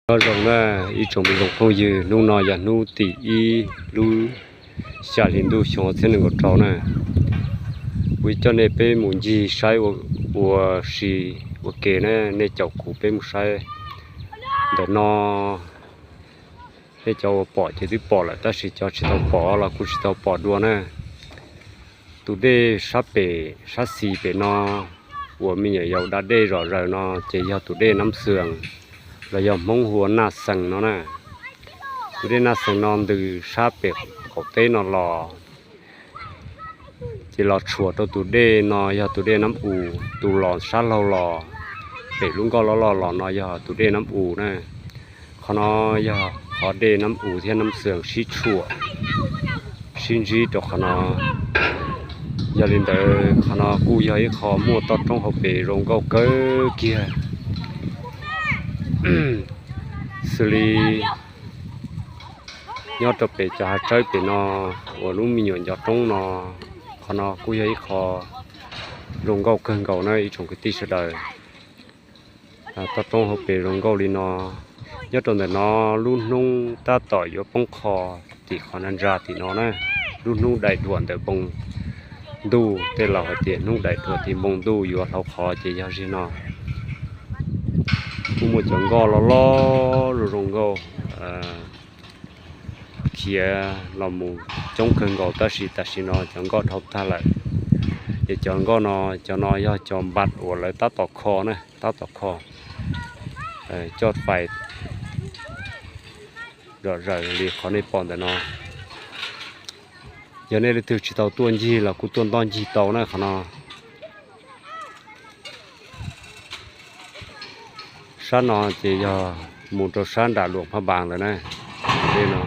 Nyob zoo na ib tsoom me phooj ywg, hnub no yog hnub tim ib lub xya hli ntuj xyoo ob txhiab nees nkaum rau na. Kuv coj nej peb mus ncig saib ua si ua ke na, nej caum kuv peb mus saib. Ntawm no nej cov uas pom ces twb pom lawm, tab sis cov tsis tau pom los kuj tsis tau pom dua na. Tus dej sab pem sab xis pem no uas me nyuam yaus da dej zom zaws no ces yog tus dej Nab Xwm, los yog Hmoob hu ua Naj Xees no na. Tus dej Naj Xees no ntws sab pem qaum teb no los, ces los tshuam rau tus dej no yog tus dej Nab Us, tus los sab laug los pem lub nkoj loj loj los no yog tus dej Nab Us na. Qhov no yog qhov dej Nab Us thiab Nab Xwm sib tshuam, sib ntsib rau qhov no. Yog li ntawd qhov no kuj yog ib qho muaj toj roob hauv pes zoo nkauj kawg kiag, xws li nyob rau pem cov hav tsawb pem no uas lub me nyuam ncov roob no, qhov no kuj yog ib qho zoo nkauj kawg nkaus na ib tsoom kwv tij sawv daws. Toj roob hauv pes zoo nkauj li no. Nyob rau ntawm no lub hnub tab tom yuav poob qho tim qhov na ntsa tim no na, lub hnub daim duam ntawm npoo ntuj, tej laus hais tias hnub daim duam tim npoo ntuj yuav hlau qhov ces yog zig no. Kuj muaj cov nkoj loj loj zoo zoo nkauj khiav los mus coob kawg nkaus, tab sis tam sim no cov nkoj dhau tag lawm. Ces cov nkoj no, cov no yog cov npab uas lawv tab tom kho na, tab tom kho coj fais zom zaws li qhov nej pom ntawm no. Yog nej leej twg tsis tau tuaj ncig los kuj tuaj ntoj ncig tau na qhov no. Sab no ces yog mus rau sab nram Luam Phaj Npas lawm na. Dej no,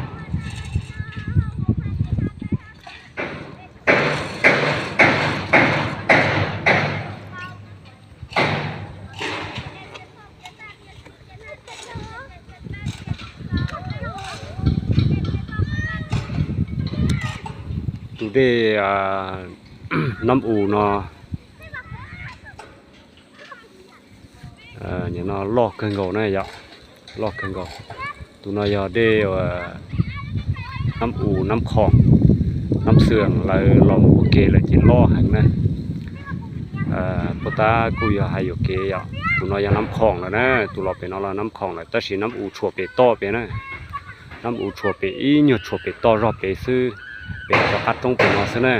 tus dej Nab Us no, no loj kawg nkaus na yom, loj kawg nkaus. Tus no yog dej Nab Us, Nab Khoom, Nab Xwm lawv los mus ua ke lawm ces loj heev na. Puas tab kuj yog hais yuam kev yom, tus no yog Nab Khoom lawm na, tus los pem no los Nab Khoom lawm, tab sis Nab Us tshuam pem toj pem na. Nab Us tshuam pem ib nyuag tshuam pem toj zog pem xwb, pem cov qab roob pem no xwb na.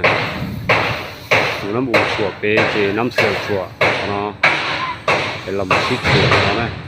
Tus Nab Us tshuam pem ces Nab Xwm tshuam no, pem los mus sib tshuam no na.